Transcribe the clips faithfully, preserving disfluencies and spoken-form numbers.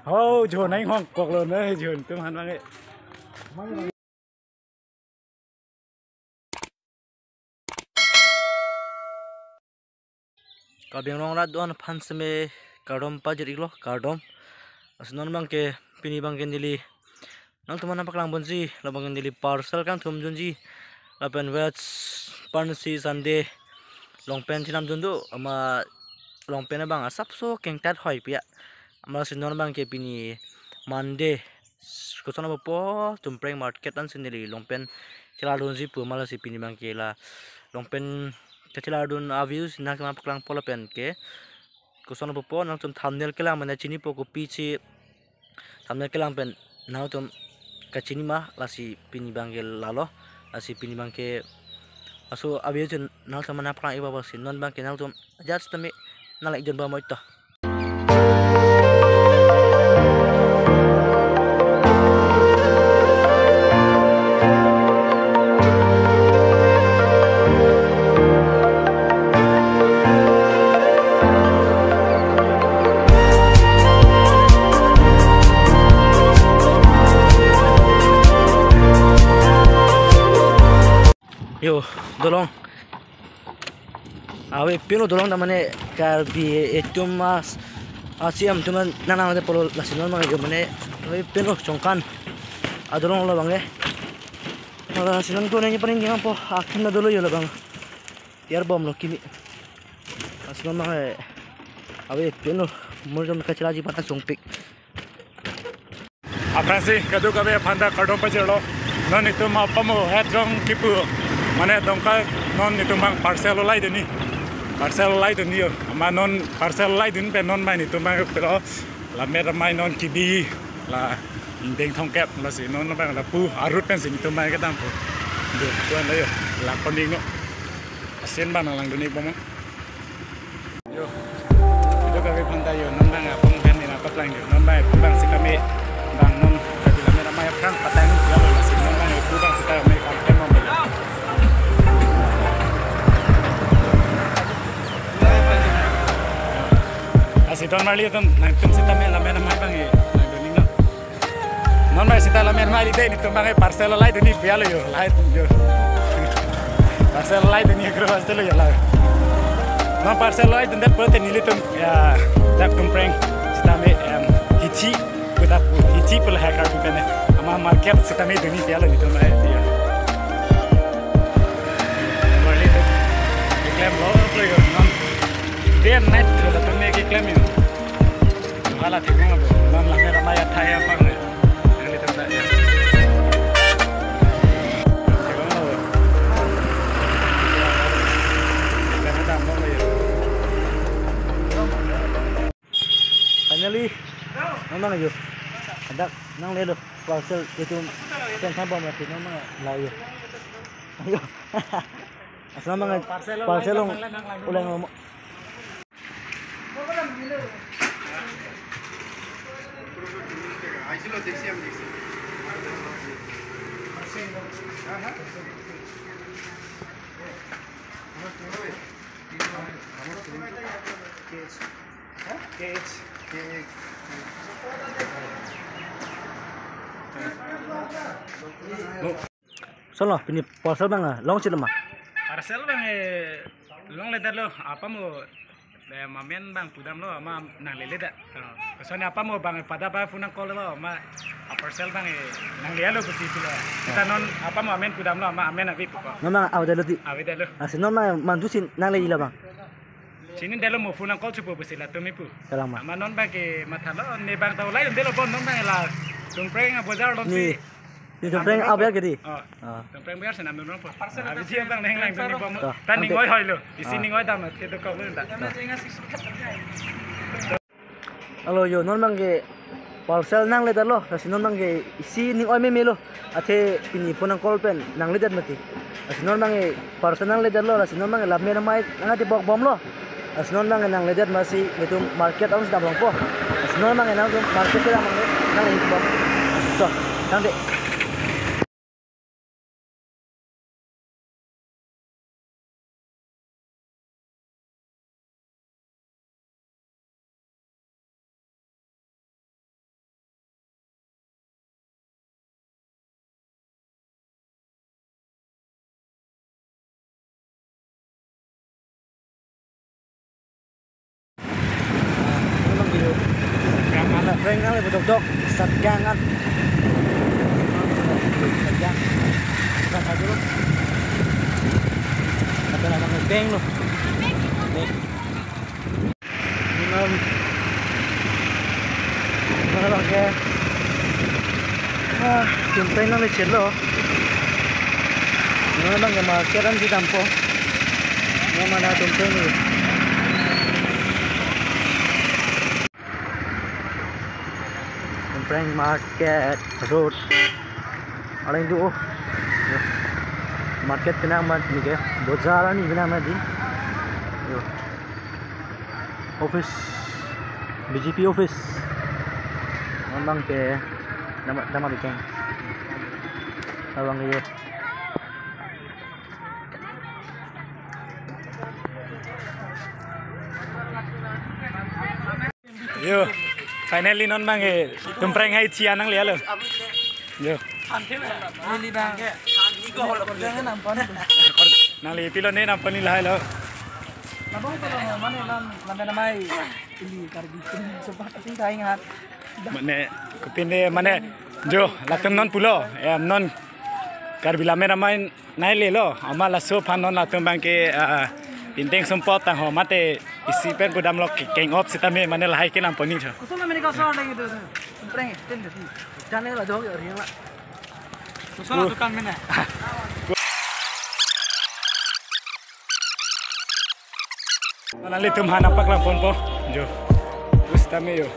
Ho, jo nang hong kok lo na, jo tum han mang e. Karbi Anglong arat do-an aphan seme kardom pajir-iklo, kardom. Lasi non abang ke pini abang ke neli nangtum aphan nangpaklang ponji, labang ke neli parcel kangthum dunji. Lapen vet parsi Sunday long pant chenam dun do, amat long pant abang asapso kengtat hoi pia. Amat lasi non abang ke pini Monday, koson apo po Tumpreng market ansi neli long pant chelar dunji pu, amat lasi pini abang ke la long pant kachelar dun a-views nangtum aphan paklangpo lapen ke koson apo po nangtum thumbnail kelang mane chinipo, kopi si thumbnail kelang pen nangtum kachini ma, lasi pini abang ke lalo, lasi pini abang ke laso a-views nangtum aphan nangpaklang-ik ba, lasi non abang ke nangtum ajat tame nang like dun ba moi to. Yo, dolong. Ave pinlo dolong ta mane Karbi etum as, a-C M atum nang nang de polo, lasi non abang yo mane ave pinlo Chongkan adolong labang ke. Lasi non ko nang paning yang po akim na dolo yo labang. Tiar bom lo kimi. Lasi non abang ke ave pinlo, mur jom kachelaji pada sungpik. Aphrangsi kadokave aphan ta kardom pajirlo. Non netum apamo het jong kipu, mane Dongka, non netum abang parcel olai dunji. Parcel olai dunji yo. Amat non parcel olai dun pen non abang netum abang pelo Lammet Amei non kidi la ingdeng thomkep, lasi non abang lapu arut pensi netum abang kedam pu. Do, tuan la yo. La koning no. Asin abang nanglang dun-ik bom. Yo. Kadokave aphan ta yo, non abang apong pen nangpaklang yo. Non abang, pu abang sitame abang non Karbi Lammet Amei aphrang patang ni ya, lasi non abang pu abang sitame kam pen non. Lasi don marli don nangtum sitame Lammet Amei abang e nang dun-ik no. Non abang sita Lammet Amei le de, netum abang e parcel olai dunji pu ya lo yo, olai yo. Parcel olai dunji, kro parcel lo yo la. Non parcel olai dundet pulote nelitum ya dak Tumpreng sitame, em, hithi, kuda pu, hithi pu lahai Karbi pen e. Amat market sitame dunji pu ya lo netum abang e yo. Marli tum keklem lo lo yo non. Day and night lo tame keklem yo. Hala thek nang abo. Non Lammet Amei athai apang le. Yang di tempat ya. Thek nang abo. Yang ada apa ya? Finally, non abang yo. Hadak nanglelo parcel itum pen tham bom lasi non abang la yo. Ayo. Asal abang parcel parcel long, lang, lang, lang, lang. Ulang mo. Solo, pini parcel abang, ah, long chit ma? Parcel abang, eh, longledetlo, apamo, eh, amen abang pudamlo, amat nangleledet. Oh, kosonsi apamo abang pada ba phone nang call lo, amat, ah, parcel abang, eh, nanglelo pusi pilo. Sita non apamo amen pudamlo, amat amen ave pupo. Non abang avedetlo ti? Avedetlo. Lasi non abang mandu si nanglelo abang? Chinidetlo, mo phone nang call chupo pusi latum ipu. Kalang ma? Amat non abang ke mathalo, ne abang ta olai dundelo bon, non abang la Tumpreng abojar lom si. Ni, ni Tumpreng abojar ke di? Oh. Ah. Tumpreng abojar si nam dun nangpo. Abi ji abang neng lang dun-ik bom. Ah, ta ning oi hoi lo. Isi ning oi dam, athe dokok lo ta. Hello yo, non abang ke parcel nangledetlo, lasi non abang ke isi ning oi meme lo. Athe pini phone nang call pen nangledet mati. Lasi non abang ke parcel nangledetlo, lasi non abang ke Lammet Amei nang ati bok bomlo. Lasi non abang ke nangledet masi netum market along si dam longpo. Lasi non abang ke nangtum market kedam abang ke nang le bom. To, tangte. Prank nangle dokdok, satgang an. Satgang. Satgang dulu. Tapi abang beng lo. Beng. Imam. Mana abang ke? Ah, tum prank nangle chetlo. Mana abang ke market an si dampo. Mana tum prank lo. Tum prank market road. Alang do. Market penang man ni ke. Bojar ani penang man di. Yo. Office. B J P office. Abang ke nama nama bikin. Abang ke. Yo, finally non abang ke tum prank hai chi anang le lo. Yo. Neli abang. Nangle pilo ne nam pani lahai lo. Labang pilo mane lam lam namai ili Karbi tum sobat ting tai ngat. Mane kopine mane jo latum non pulo. Em non Karbi Lammet Amei nai le lo, amat laso aphan non latum abang ke, ah, pindeng sumpot tang ho mate isi pen pudam lo ke keng op sitame mane lahai ke nam pani tho. Kusum mane ka sor lagi tu. Prank ten tu. Jane la jog ring la. Kusum la dukan mena. Nanglitum aphan nangpaklang ponpo. Jo. Pu sitame yo.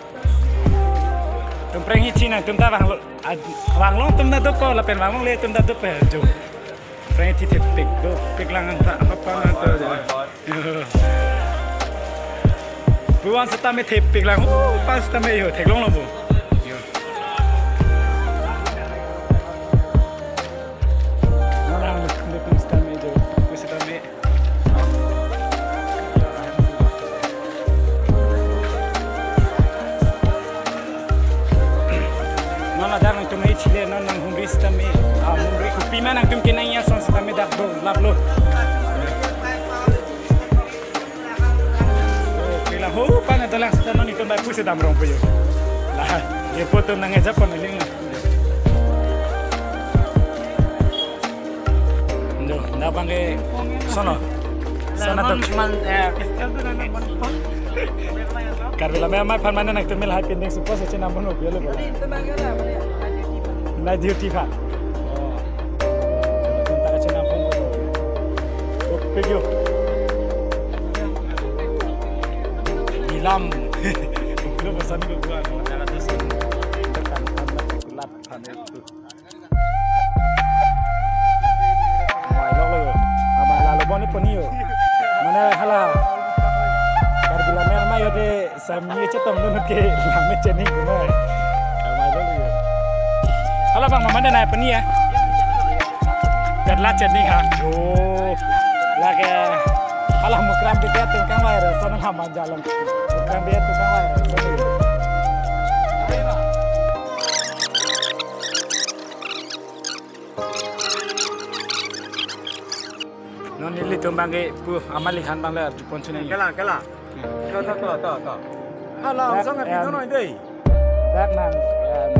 Tum prank hi chi nangtum ta vanglo. Ad-, vanglong atum ta dopo lapen vanglongle atum ta dopo jo. Prank hi thepik dopik lang anta apa apa anta jo. Buan sitame thepik lang. Oh, pas sitame yo theklong lo bu. Yo. Nanglitum sitame jo. Pu sitame. Non ladak nangtum hai chile non nanghumri sitame, ah, humri kopi ma nangtum kenang ya son sitame dak do lap lo. Pila ho pa na talang sita non itum bai pusi dam rong puyo. Lah, ye foto nang eja pon ling. Jo, dak abang ke sono. Sono man, man, eh, Karbi Lammet Amei aphan mane nangtum mil hai pindeng supo se chenam bono bialo bola. Night duty pha. Oh. Tum ta chenam bono. Oh, pegyo. Nilam. Ulo bosan ko gua. Tekan, tekan, tekan, tekan. Amei lok lo yo. Amei lalo boni poni yo. Mane hala. Karbi Lammet Amei yo de samye chetong nun ke lammet chening ko na. Amei lok lo yo. Hala abang mane nai poni ya. Karla chening ha. Oh. Lake hala mukram bidet tingkang virus sana haman jalong. Mukram bidet tingkang virus sana. Non nelitum abang ke pu amalik han abang le arju pon sini. Kela, kela. To, to, to, to, to. Hala, dak, angsong api em, dono dei. Dak nang, em,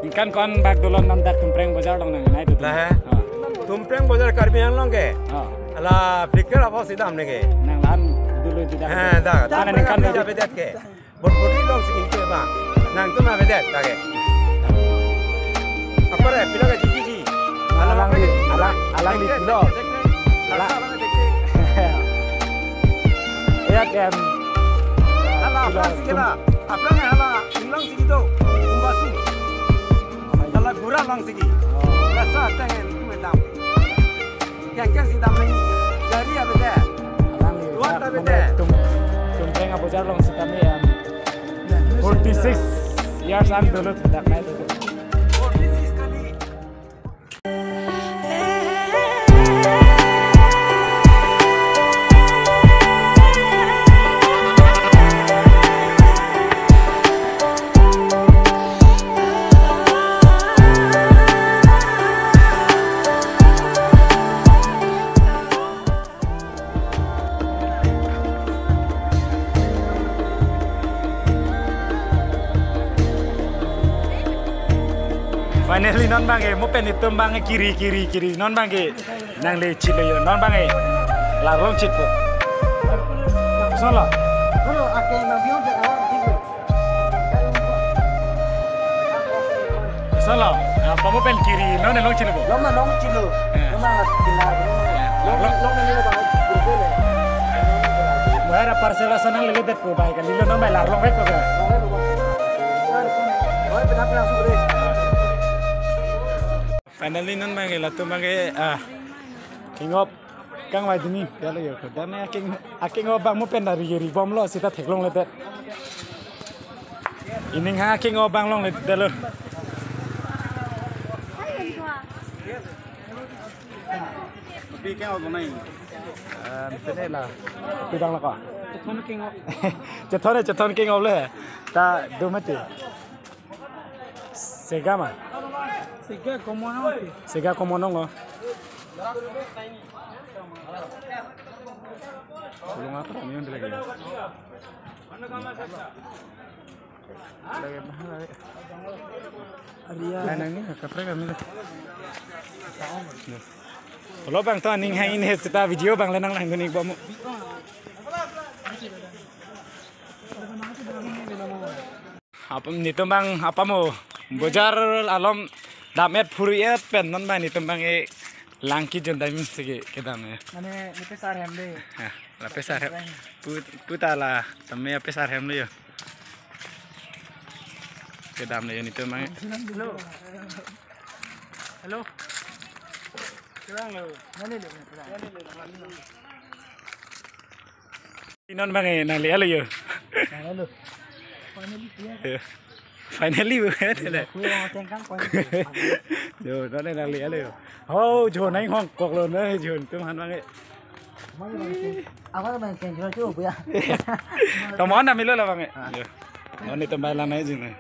ingkan ko-an bak dolon non dak Tumpreng Bojar along nang nai tu. Lah, eh? Ah. Tumpreng Bojar Karbi Anglong ke. Ah. Ala pikir apa sih dam ne ke? Nang lan dulu di dak. Eh, dak. Mana Tumpreng ningkan api dulu. Jabe dak ke. Bot bot long sigi ke ba. Nangtum avedet lagi. Apa re, pilo ke jiji ji. Alang li, alang, alang li pilo. Ala. Ya kan. Ala, pilo, apa sih tum- kena? Apa nge ala, ilang sigi do. Umbasu. Ala gura lang sigi. Oh. Rasa tengen tu medam. Keng keng si dam neng jari avedet. Alang li, tuan dak avedet. Tum, Tumpreng Abojar along sitame ya. Forty-six years an dolo dak nai dolo. Forty-six kali. Finally non bang ke, mo pen itum bang ke kiri, kiri, kiri. Non bang ke nang le chit lo yo. Non bang ke larlong chit po. Solo. Solo, ake ma biong jaga, solo. Apa mo pen kiri, non long chit lo. Loma long chit lo. Eh. Loma kila. Long, long, long, long, long. Mo era parcel asan nang lele det po bai kali lo, non bai larlong vek po ka. Finally non bang ke latum bang ke, ah, king of kangvai dini ya lo yo. Dan ya king, a king of bang mo pen dari yeri bom lo sita theklong ledet. Ining ha king of bang longledet lo. Pi king of nai. Eh, sini la. Pi bang lo ko. Chethon king of. Chethon, chethon king of le. Ta do mati. Sega ma. Sega komono ti. Sega komono lo. Belum apa ni yang lagi. Lagi mahal lagi. Aria. Lain nang ni kaprek kami lah. Lo bang to aning hang ini sita video bang lenang lang guni bomu. Apam nitum bang apam o bojar alom dam et phuri et pen non bang nitum bang e langki jon dam sigi kedam ya. Mane nitum sar hem de. Ya, lape sar hem. Pu-, puta la tame ape sar hem le yo. Kedam le yo nitum bang e. Hello. Hello. Kurang lo. Mane le. Non bang e nang le alo yo. Nang le alo. Finally, ya. Yo. Finally, bu, ya, tele. Kuya yang tengkang, finally. Yo, non e nang le alo yo. Oh, jo nang hong kok lo na, jo tum han bang e. Apa bang tengkang jo bu ya? Tomon na milo la bang e. Yo. Non e tembang lang na jing na.